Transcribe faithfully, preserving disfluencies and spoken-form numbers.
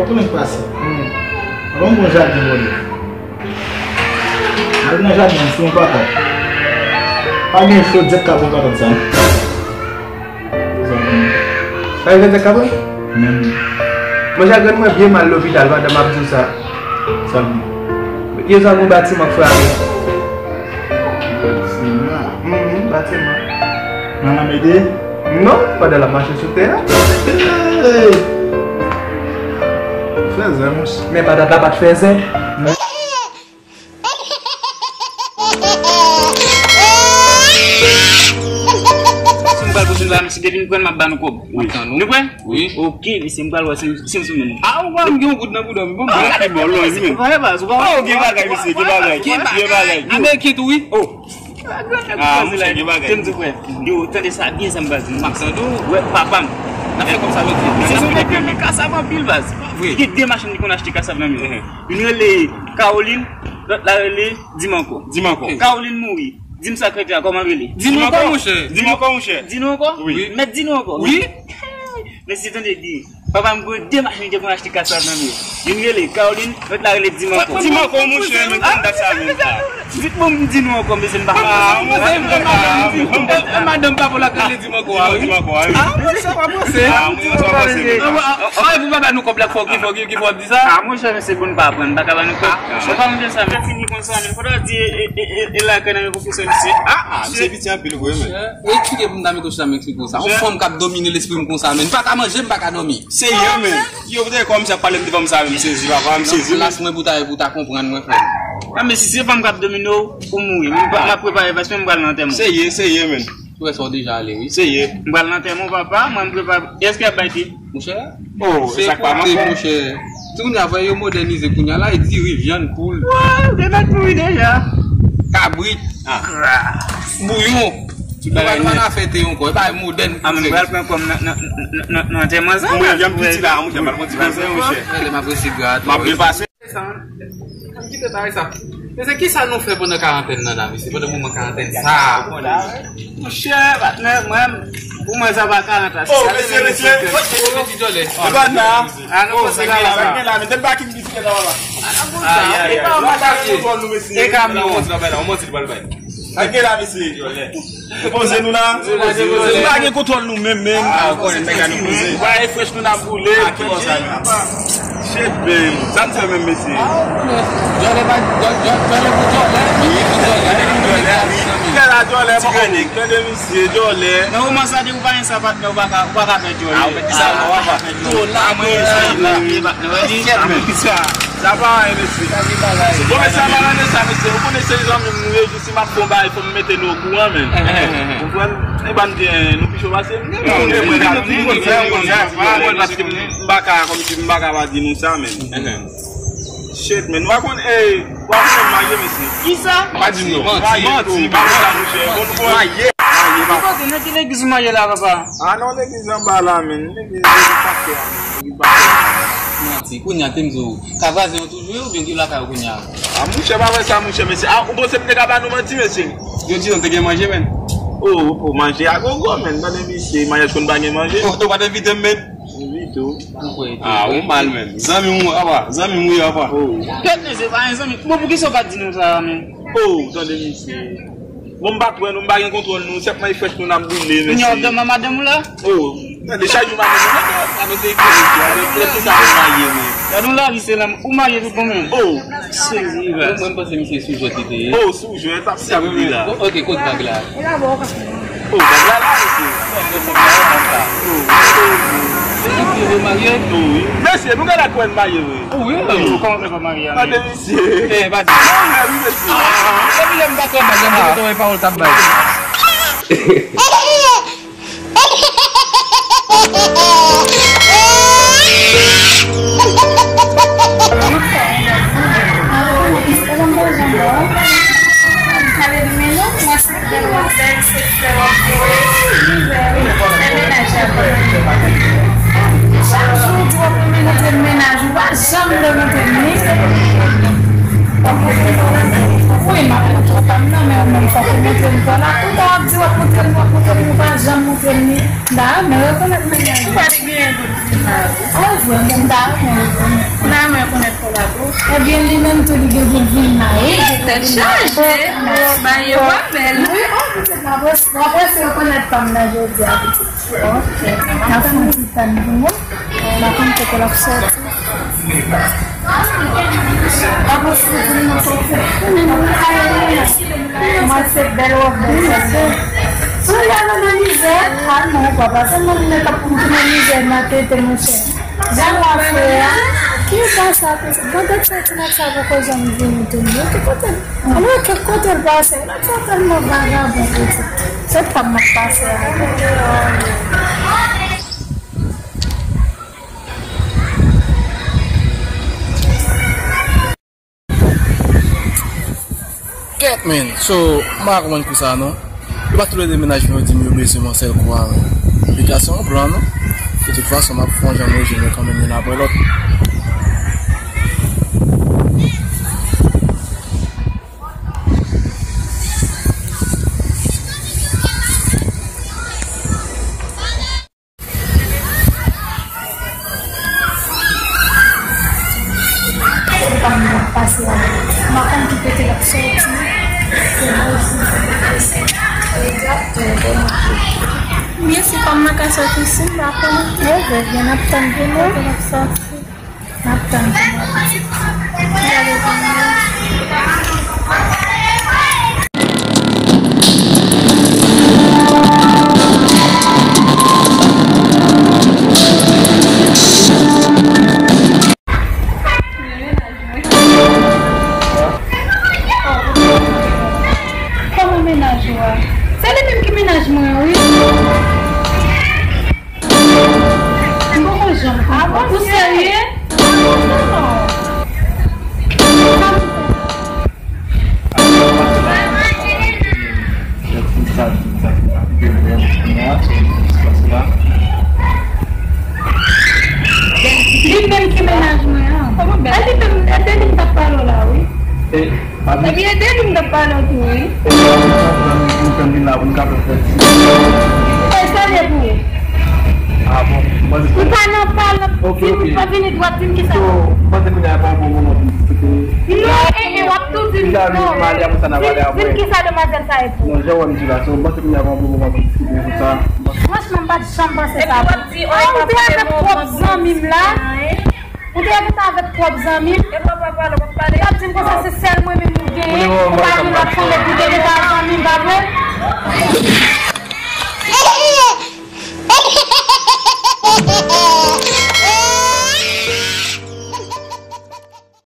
Ou konnen k pase. Ban m bon jaden bò de. Al nan jaden an, sou yon patat. Pa gen chodyè k ka bon patat sa non. Pa gen chodyè k ka bon? Menm. Monchè, grann mwen byen mal lopital pandan m ap di w sa. Sa l di? Yè swa gon batiman k frape. Batiman? Mhm, batiman. Nan lanmè de? Non, pandan l ap mache sou tè a. Hey! Fè zen, monchè. Men patat la pa t fè zen. Si m pral pou sou la, mesye, depi m pran, m ap ba nou kòb. Wi. Nou prè? Wi. Ok, mesye, m pral wè si m, si m sou menm. Ah, ou pa m gen yon goud nan bouda m. Bon, ah, bon. Ou pa wè, baz, ou pa wè. Oh, gen bagay, mesye, gen bagay. Gen bagay. Gen bagay. Ameriken tou, wi. Oh. Ah, monchè, gen bagay. Yo, tande sa byen, sa m pral di nou. M ap tande w, wè, papa m. N ap fè kòb sa lòt jou. Mesye, se yon nèg renmen kasav anpil, baz. Gen de machann ki konn achte kasav nan men yo. Youn rele Caroline, lòt la rele Di m ankò. Di m ankò. Caroline mouri. Di m sa k rete a, kòman l rele? Di m ankò, monchè. Di m ankò, monchè. Di nou ankò? Wi. Mèt di nou ankò? Wi. Mesye, tande byen. Papa m gen de machann ki te konn achte kasav nan men yo. Youn rele Caroline, lòt la rele Di m ankò. Di m ankò, monchè, men tande sa menm sa. Vit bon, m di nou ankò, mesye, m pa konn. Ah, monchè, m konn madanm, m di, e, e, madanm pa pou l ap rele Di m ankò a, wi. Di m ankò a, wi. Ah, monchè, sa pa panse. Ah, monchè, sa pa panse menm sa. Ah, ah, ah, pou papa nou kòb la, fò ki, fò ki, ki fò di sa. Ah, monchè, mesye, bon, pa pran, m pa ka ba nou kòb. Ah, ah. Mwen pa konn sa, men fini konsa, men fò di, e, e, e, e, e lakay nan men pwofesè, mesye. Ah, ah, misye piti anpil vre, men. Eksplike pou m ta mete w sa, m eksplike w sa. Yon fanm k ap domine lespri m konsa, men m pa ka manje, m pa ka dòmi. Serye, men. Yo, poutèt kòm sa pale m devan m sa, men m sezi, papa, m sezi. Plas mwen pou ta, pou ta konprann mwen, frè. Ah, men si se fanm k ap domine w, ou mouri. M pa, m ap prepare, paske m pral nan antèman. Serye, serye, men. Ou wè sa w deja ale, wi. Serye. M pral nan antèman, papa, mwen m prepare. Èske y ap bay te? Monchè. Oh, se sa k pa manke, monchè. Ti kounye a, vwè yo modènize kounye a la, e diri, vyann, poul. Wa, ou te mèt mouri deja. Kabrit. Ah. Bouyon. Tout bagay nèt. Yo pa t konn afè te ankò, e bagay modèn. Ah, men m pral pran kòm nan, nan, nan, nan, nan antèman sa. Mwen, jan m piti la, monchè, m pral pran ti konsèy, monchè. Lè m ap resi gad. M ap byen pase. Sa, ann kite bagay sa. Mesye, kisa nou fè pandan karantèn nan la, mesye? Pandan moman karantèn sa. Monchè, patnè, mwen, pou mwen, sa pa karantèn. Oh, mesye, mesye. Ti djòlè. E pa nan. Ah, nou panse la, la. Gen la, men tèt baki m piti la, papa. Ay, ay, ay. E kamyon. Sa gen la, mesye. Poze nou la. Nou pa gen kontwòl nou menm, menm. Ah, ou konnen nèg la nou poze. Bagay frèch nou n ap boule. Ah, ki bò sa menm? Shit, man. Sa n fè menm, mesye? Djòlè pa, djò-, djò-, djòlè pou djòlè. Wi, pou djòlè. Djòlè, djòlè, bon. Tande misye, djòlè. Nan moman sa, depi ou pa gen sa, patnè, ou pa ka, ou pa ka fè djòlè. Ah, ou mèt di sa, non, papa. Dola, dola. Shit, man. Sa pa anyen, mesye. Bon, mesye, an palan de sa, mesye, ou konnen se zanmi m nou ye, jis si m ap fè yon bagay, fò m mete nou okouran, men. Konprann? E bann gen, nou pi cho pase m. Paske m pa ka, kòmsi m pa ka pa di nou sa, men. Shit, men, nou pa konn, ey, w ap fè m marye, mesye. Kisa? Pa di m non. Manti, manti, pa di sa, monchè. Bon, nou konn. Marye. Marye, papa. Ou panse nan ki legliz ou marye la, papa? Ah, non, legliz anba la, men. Legliz, legliz pastè a, men. Legliz pastè a. Manti, kounye a, te m di w. Ka vwazen yo toujou ye oubyen yo lakay ou kounye a? Ah, monchè, pa fè sa, monchè, mesye. Ah, ou panse m te ka ba nou manti, mesye? Yo di nou te gen manje, men. Oh, oh, manje a gogo, men. Tande, mesye, maryaj konn pa gen manje. Oh, ou pa t envite m, men. Envite w. Ah, ou mal, men. Zanmi m, apa. Zanmi m, wi, apa. Oh. Kèt, mesye, pa gen zanmi. Bon, poukisa ou pa t di nou sa, men? Oh, tande, mesye. Bon, m pa kwè nou, m pa gen kontwòl nou, sèlman e frèch nou n ap boule, mesye. Kounye a w ap dòmi ak madanm ou la? Oh, tande, chak jou madanm ou la. Sa nou te ekri, mesye, avèk lè tout sa nou marye, men. Gad yon lavi, se lanmou. Ou marye tout bon, men. Oh, sezi, ras. Mwen, m panse misye sou jwèt li te ye. Oh, sou jwèt, ap sèvi la. Ok, kot bag la? Oh, bag la la, mesye. Ou marye? Oh, wi. Mesye, nou genlè kwè n marye, wi. Oh, wi. Ou kòmanse pa marye a, men. Tande, mesye. Eh, pa di. Ah, wi, mesye. Ah, depi lè m pa kwè bagay, m te kontan wè pawòl t ap bay. Chak jou ou di w ap remèt mennaj ou, pa janm remèt li. Wi, m ap pran twòp pa m nan. Men ou menm, fòk ou montre m kò la. Tout tan w ap di w ap montre m, w ap montre m, ou pa janm montre m li. M ta renmen rekonèt mennaj ou. Ou pa t gen yon bout di mal. A, vre, men m ta renmen rekonèt. M ta renmen rekonèt kò la tou. Ebyen, li menm tou, li gen bout vin la, wi. Tèt chaje. Bagay yo pa bèl. Wi, o, pitit la, w ap resi rekonèt fanm nan jodi a, pitit. Ok. N ap fè yon ti tann pou nou. M pa konn kote l ap sòti. Mwen se bèl wòb, bèl sèso. Sou la nan mizè, a non, papa, se mwen menm k ap pou nan mizè nan tete, monchè. Jan w ap fè a, ki sa sa, ki sa? Bon, dèk santimèt sa poko janm vini tou, non? Ki kote l? Alò, ki kote l pase? L ap fè tèlman vagabon, pitit. Se pa m ap pase avè l. Kèt, men. So, m pa konprann kou sa, non. Yo pa toulède mennaj mwen yo di m yo bezwen m yon sèl kou a, men. Piga se yon plan, non. De tout fason, m ap fè yon jan mwen jwenn yo kanmenm youn apre lòt. Pase la. M pa konn ki kote l ap sòti. Mesye, kòman l ka sòti si m pa konnen? Yo vre, byen ap tann pou nou. Kote l ap sòti? N ap tann pou nou. Gade pou nou. Kòman mennaj ou a? Se li menm ki mennaj mwen an, wi. M poko janm konprann. Ou serye? Li menm ki mennaj mwen an. E li menm, e de li m t ap pale w la, wi. Epi e de li m t ap pale w tou, wi. E sa m vin la pou nou kapab fè ti. E sa l ye pou ou? Ah bon, m panse. Ou pa nan pale, ok, vin, ok. Ou pa vini dwat, di m kisa. So, m panse kounye a pa yon bon moman pou n diskite. Non, e, e, w ap tou di m non. Vin, vin kisa demwazèl sa ye pou ou? Non, jan w wè m di la, so, m panse kounye a pa yon bon moman pou n diskite sou sa. Franchman, m pa t janm panse sa. Epi w ap di, oh, ou te avèk pwòp zanmi m la. Ou te evite avèk pwòp zanmi m. E papa pale, w ap pale. L ap di m konsa se sèl mwen menm ou genyen, ou pa gen lòt fanm epi te rete ak zanmi m, pa vre?